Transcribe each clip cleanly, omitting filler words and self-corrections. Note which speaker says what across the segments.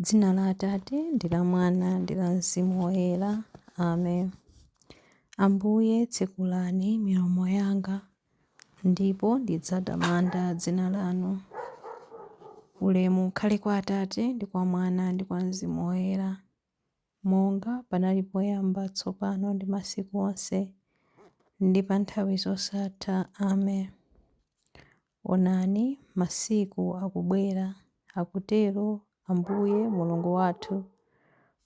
Speaker 1: Dzina la Atate ndi la Mwana ndi la Mzimu Woyera. Amen. Ambuye, tsekulani milomo yanga, ndipo ndidzatamanda dzina lanu. Ulemu ukhale kwa Atate ndi kwa Mwana ndi kwa Mzimu Woyera, monga panali poyamba, tsopano ndi masiku onse, ndi pa nthawi zosatha. Amen. Onani, masiku akubwera, akutero Ambuye Mulungu wathu,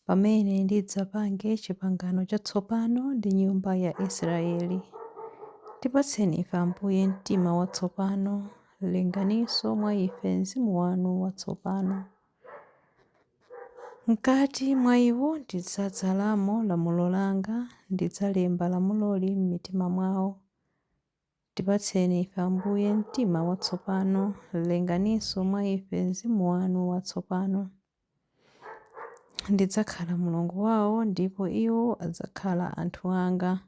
Speaker 1: pamene ndidzapange chipangano chatsopano ndi nyumba ya Israeli. Tipatseni ife Ambuye mtima watsopano, lenganinso mwa ife mzimu wanu watsopano. Mkati mwa iwo ndidzadzalamo lamulo langa, ndidzalemba lamuloli m'mitima mwawo. Tipatseni ife Ambuye mtima watsopano, lenganinso mwa ife mzimu wanu watsopano. Ndidzakhala Mulungu wawo ndipo iwo adzakhala anthu anga.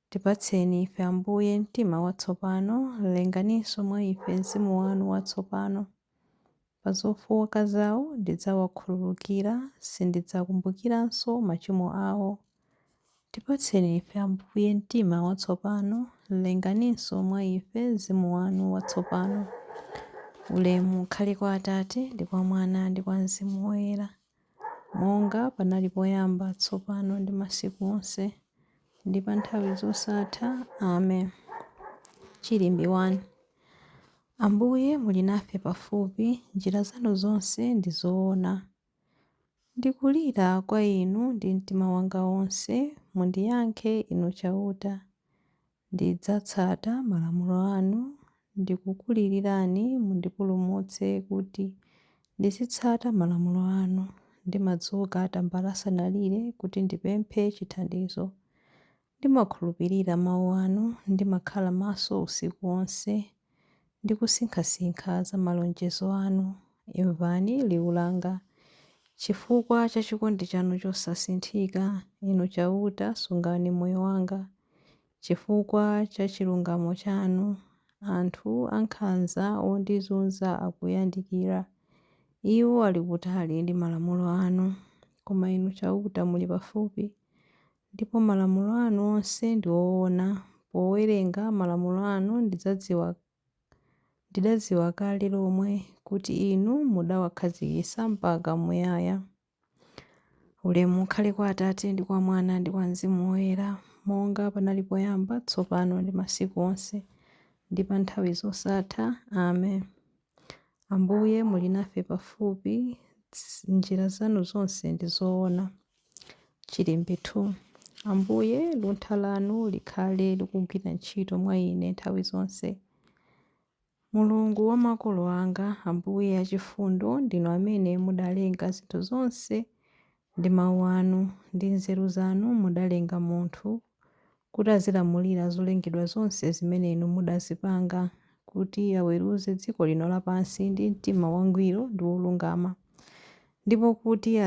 Speaker 1: Tipatseni ife Ambuye mtima watsopano, lenganinso mwa ife mzimu wanu watsopano. Pa zofowoka zawo ndidzawakhululukira, sindidzakumbukiranso machimo awo. Tipatseni ife Ambuye mtima watsopano, lenganinso mwa ife mzimu wanu watsopano. Ulemu ukhale kwa Atate ndi kwa Mwana ndi kwa Mzimu Woyera, monga panali poyamba, tsopano ndi masiku onse, ndi pa nthawi zosatha. Amen. Chilimbi 1. Ambuye muli nafe pafupi, njira zanu zonse ndi zoona. Ndikulira kwa Inu ndi mtima wanga wonse, mundiyankhe Inu Chauta. Ndidzatsata malamulo anu, ndikukulilirani mundipulumutse kuti ndizitsata malamulo anu. Ndimadzuka tambala asanalire kuti ndipemphe chithandizo. Ndimakhulupirira mawu anu, ndimakhala maso usiku wonse, ndikusinkhasinkha za malonjezo anu. Imvani liwu langa. Chifukwa cha chikondi chanu chosasinthika, Inu Chauta, sungani moyo wanga. Chifukwa cha chilungamo chanu, anthu ankhanza ondizunza akuyandikira. Iwo ali kutali ndi malamulo anu. Koma Inu Chauta muli pafupi, ndipo malamulo anu onse ndi oona. Powerenga malamulo anu ndidadziwa kale lomwe kuti Inu mudawakhazikitsa mpaka muyaya. Ulemu ukhale kwa Atate ndi kwa Mwana ndi kwa Mzimu Woyera, monga panali poyamba, tsopano ndi masiku onse, ndi pa nthawi zosatha. Amen. Ambuye muli nafe pafupi, njira zanu zonse ndi zoona. Chilimbi 2. Ambuye, luntha lanu likhale likugwira ntchito mwa ine nthawi zonse. Mulungu wa makolo anga, Ambuye achifundo, ndinu amene mudalenga zinthu zonse ndi mawu anu, ndi nzeru zanu mudalenga munthu kuti azilamulira zolengedwa zonse zimene inu mudazipanga, kuti aweruze dziko lino lapansi ndi mtima wangwiro ndi wolungama, ndipo kuti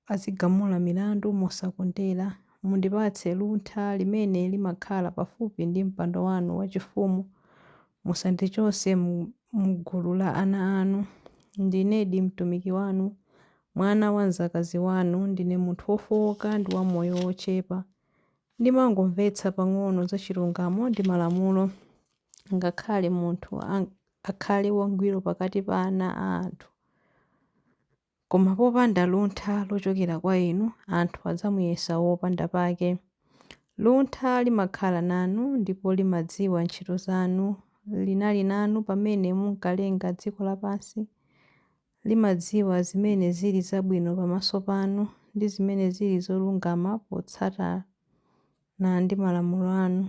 Speaker 1: azigamula milandu mosakondera. Mundipatse luntha limene limakhala pafupi ndi mpando wanu wachifumu, musandichotse m'gulu la ana anu. Ndinedi mtumiki wanu, mwana wa mdzakazi wanu, ndine munthu wofowoka ndi wa moyo wochepa. Ndimangomvetsa pang'ono za chilungamo ndi malamulo, ngakhale munthu akhale wangwiro pakati pa ana a anthu. Koma popanda luntha lochokera kwa inu, anthu adzamuyesa wopanda pake. Luntha limakhala nanu ndipo limadziwa ntchito zanu, linali nanu pamene munkalenga dziko lapansi. Limadziwa zimene zili zabwino pamaso panu, ndi zimene zili zolungama potsatana ndi malamulo anu.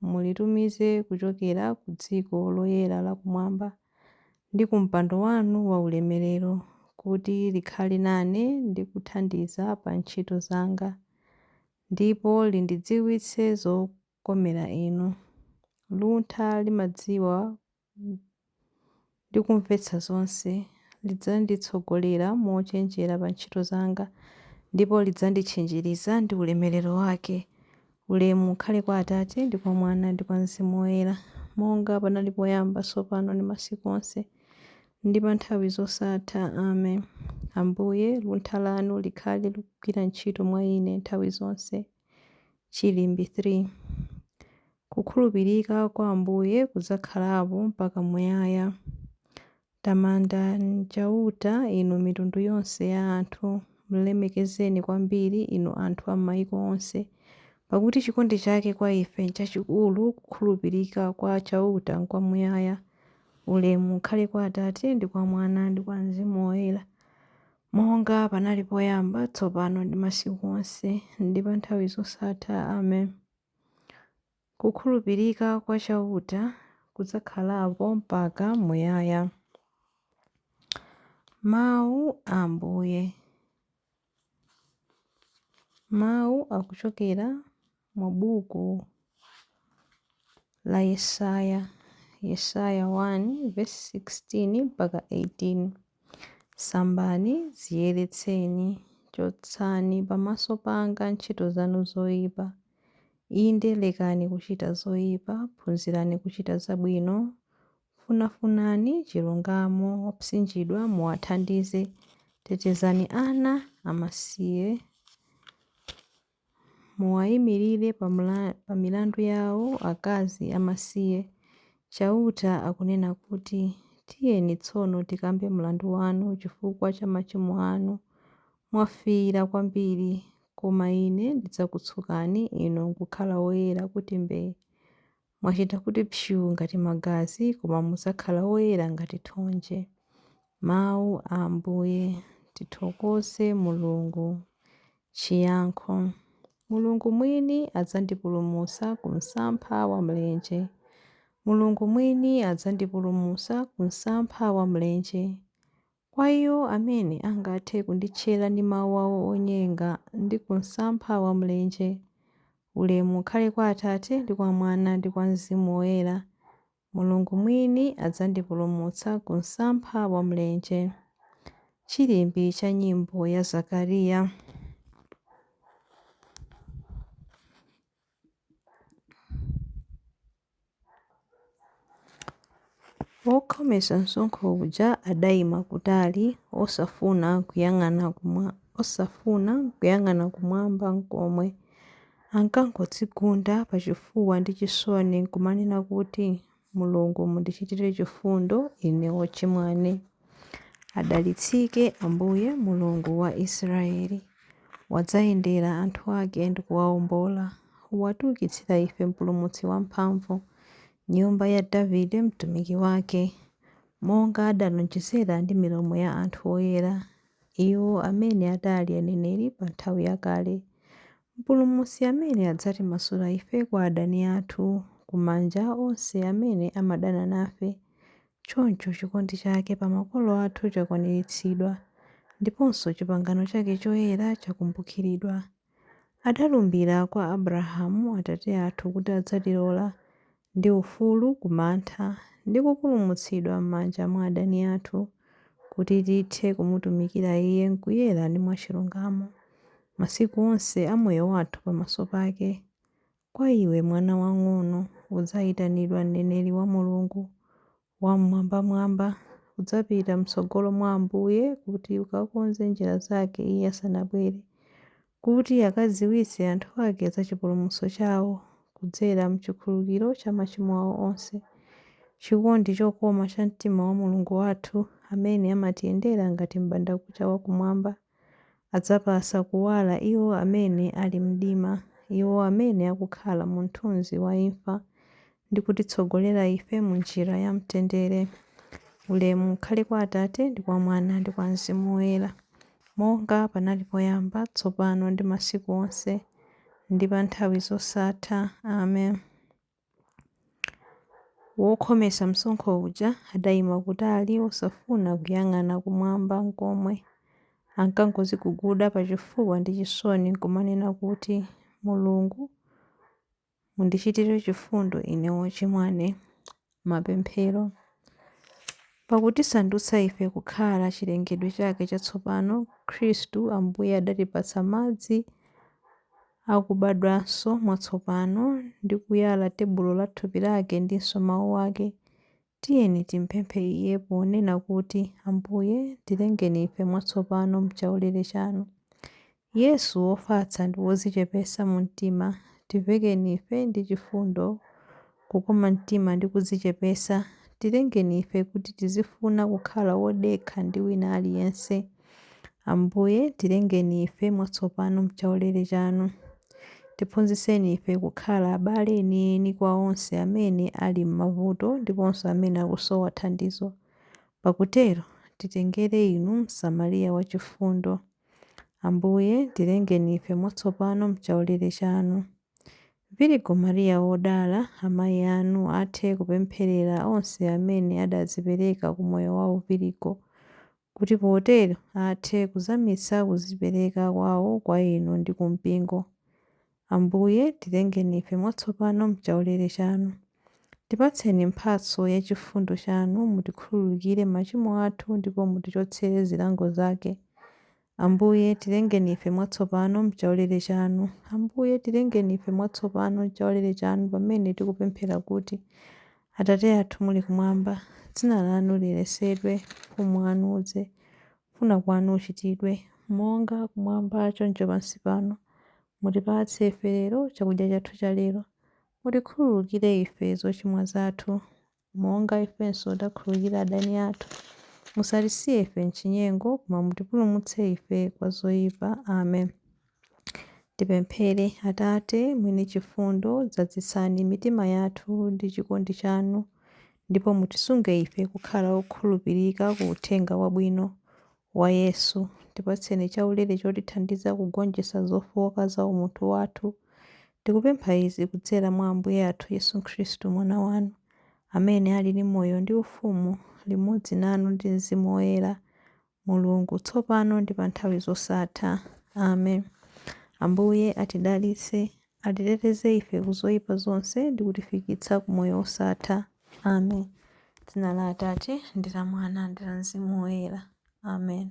Speaker 1: Mulitumize kuchokera ku dziko loyera lakumwamba ndi ku mpando wanu waulemerero, kuti likhale nane ndi kuthandiza pa ntchito zanga, ndipo lindidziwitse zokomera inu. Luntha limadziwa ndi kumvetsa zonse, lidzanditsogolera mochenjera pa ntchito zanga, ndipo lidzanditchinjiriza ndi ulemerero wake. Ulemu ukhale kwa Atate ndi kwa Mwana ndi kwa Mzimu Woyera, monga panali poyamba, tsopano ndi masiku onse, ndi pa nthawi zosatha. Amen. Ambuye, luntha lanu likhale likugwira ntchito mwa ine nthawi zonse. Chilimbi 3. Kukhulupirika kwa Ambuye kudzakhalapo mpaka muyaya. Tamandani Chauta, inu mitundu yonse ya anthu, mlemekezeni kwambiri, inu anthu a m'mayiko onse. Pakuti chikondi chake kwa ife nchachikulu, kukhulupirika kwa Chauta nkwamuyaya. Ulemu ukhale kwa Atate ndi kwa Mwana ndi kwa Mzimu Woyera, monga panali poyamba, tsopano ndi masiku onse, ndi pa nthawi zosatha. Amen. Kukhulupirika kwa Chauta kudzakhalapo mpaka muyaya. Mawu a Ambuye. Mawu akuchokera mu buku la Yesaya, Yesaya 1 verse 16 mpaka 18. Sambani, dziyeretseni, chotsani pamaso panga ntchito zanu zoyipa. Inde lekani kuchita zoyipa, phunzirani kuchita zabwino, funafunani chilungamo, opsinjidwa muwathandize, tetezani ana amasiye, muwayimirire pa milandu yawo akazi amasiye. Chauta akunena kuti, tiyeni tsono tikambe mlandu wanu chifukwa cha machimo anu. Mwafiira kwambiri, koma ine ndidzakutsukani inu nkukhala woyera kuti mbee. Mwachita kuti psuu ngati magazi, koma mudzakhala woyera ngati thonje. Mawu a Ambuye. Tithokoze Mulungu. Chiyankho. Mulungu mwini adzandipulumutsa ku msampha wa mlenje. Mulungu mwini adzandipulumutsa ku msampha wa mlenje. Kwa iwo amene angathe kunditchera ndi mawu awo onyenga ndi ku msampha wa mlenje. Ulemu ukhale kwa Atate ndi kwa Mwana ndi kwa Mzimu Woyera. Mulungu mwini adzandipulumutsa ku msampha wa mlenje. Chilimbi cha nyimbo ya Zakariya. Wokhometsa msonkho uja adayima kutali, osafuna kuyang'ana kumwamba n'komwe. Ankangodzigunda pachifuwa ndi chisoni n'kumanena kuti, Mulungu mundichitire chifundo ine wochimwane. Adalitsike Ambuye Mulungu wa Israeli, wadzayendera anthu ake ndi kuwawombola. Watiukitsira ife Mpulumutsi wamphamvu, nyumba ya Davide mtumiki wake, monga adalonjezera ndi milomo ya anthu oyera, iwo amene adali aneneri pa nthawi yakale. Mpulumutsi amene adzatimasula ife kwa adani athu, kumanja onse amene amadana nafe. Choncho chikondi chake pa makolo athu chakwaniritsidwa, ndiponso chipangano chake choyera chakumbukiridwa. Adalumbira kwa Abrahamu atate athu kuti adzatilola ndi ufulu ku mantha ndi kupulumutsidwa m'manja mwa adani athu, kuti tithe kumutumikira Iye m'kuyera ndi mwachilungamo, masiku onse a moyo wathu pamaso pake. Kwa iwe mwana wang'ono, udzayitanidwa mneneri wa Mulungu Wam'mwambamwamba. Udzapita m'tsogolo mwa Ambuye kuti ukakonze njira zake Iye asanabwere, kuti akadziwitse anthu ake za chipulumutso chawo kudzera m'chikhululukiro cha machimo awo onse. Chikondi chokoma cha mtima wa Mulungu wathu, amene amatiyendera ngati m'bandakucha wakumwamba, adzapatsa kuwala iwo amene ali mdima, iwo amene akukhala mu mthunzi wa imfa, ndi kutitsogolera ife mu njira ya mtendere. Ulemu ukhale kwa Atate ndi kwa Mwana ndi kwa Mzimu Woyera, monga panali poyamba, tsopano ndi masiku onse, ndi pa nthawi zosatha. Amen. Wokhometsa msonkho uja adayima kutali osafuna kuyang'ana kumwamba n'komwe. Ankangodziguguda pachifuwa ndi chisoni n'kumanena kuti, Mulungu mundichitire chifundo ine wochimwane. Mapemphero. Pakutisandutsa ife kukhala chilengedwe chake chatsopano, Khristu Ambuye adatipatsa madzi akubadwanso mwatsopano ndi kuyala tebulo la thupi lake ndinso mawu ake. Tiyeni timpemphe Iye ponena kuti, Ambuye, tilengeni ife mwatsopano m'chaulere chanu. Yesu wofatsa ndi wodzichepetsa mu mtima, tivekeni ife ndi chifundo, kukoma mtima ndi kudzichepetsa. Tilengeni ife kuti tizifuna kukhala wodekha ndi wina aliyense. Ambuye, tilengeni ife mwatsopano m'chaulere chanu. Tiphunzitseni ife kukhala abale enieni kwa onse amene ali m'mavuto ndiponso amene akusowa thandizo. Pakutero titengere inu Msamariya wachifundo. Ambuye, tilengeni ife mwatsopano m'chaulere chanu. Virigo Mariya wodala, amayi anu athe kupempherera onse amene adadzipereka ku moyo wa uvirigo, kuti potero athe kuzamitsa kudzipereka kwawo kwa inu ndi ku mpingo. Ambuye, tilengeni ife mwatsopano m'chaulere chanu. Tipatseni mphatso ya chifundo chanu, mutikhululukire machimo athu ndipo mutichotsere zilango zake. Ambuye, tilengeni ife mwatsopano m'chaulere chanu. Ambuye, tilengeni ife mwatsopano m'chaulere chanu pamene tikupemphera kuti, Atate athu muli kumwamba, dzina lanu liyeretsedwe, ufumu wanu udze, kufuna kwanu kuchitidwe, monga kumwamba choncho pansi pano. Mutipatse ife lero chakudya chathu cha lero. Mutikhululukire ife zochimwa zathu, monga ifenso takhululukira adani athu. Musatisiye ife m'chinyengo, koma mutipulumutse ife kwa zoyipa. Amen. Tipemphere. Atate mwini chifundo, dzazitsani mitima yathu ndi chikondi chanu, ndipo mutisunge ife kukhala okhulupirika ku uthenga wabwino wa Yesu. Tipatseni chaulere chotithandiza kugonjetsa zofowoka za umunthu wathu. Tikupempha izi kudzera mwa Ambuye athu Yesu Khristu mwana wanu, amene ali ndi moyo ndi ufumu limodzi nanu ndi Mzimu Woyera, Mulungu, tsopano ndi pa nthawi zosatha. Amen. Ambuye atidalitse, atiteteze ife ku zoyipa zonse ndi kutifikitsa ku moyo wosatha. Amen. Dzina la Atate ndi la Mwana ndi la Mzimu Woyera. Amen.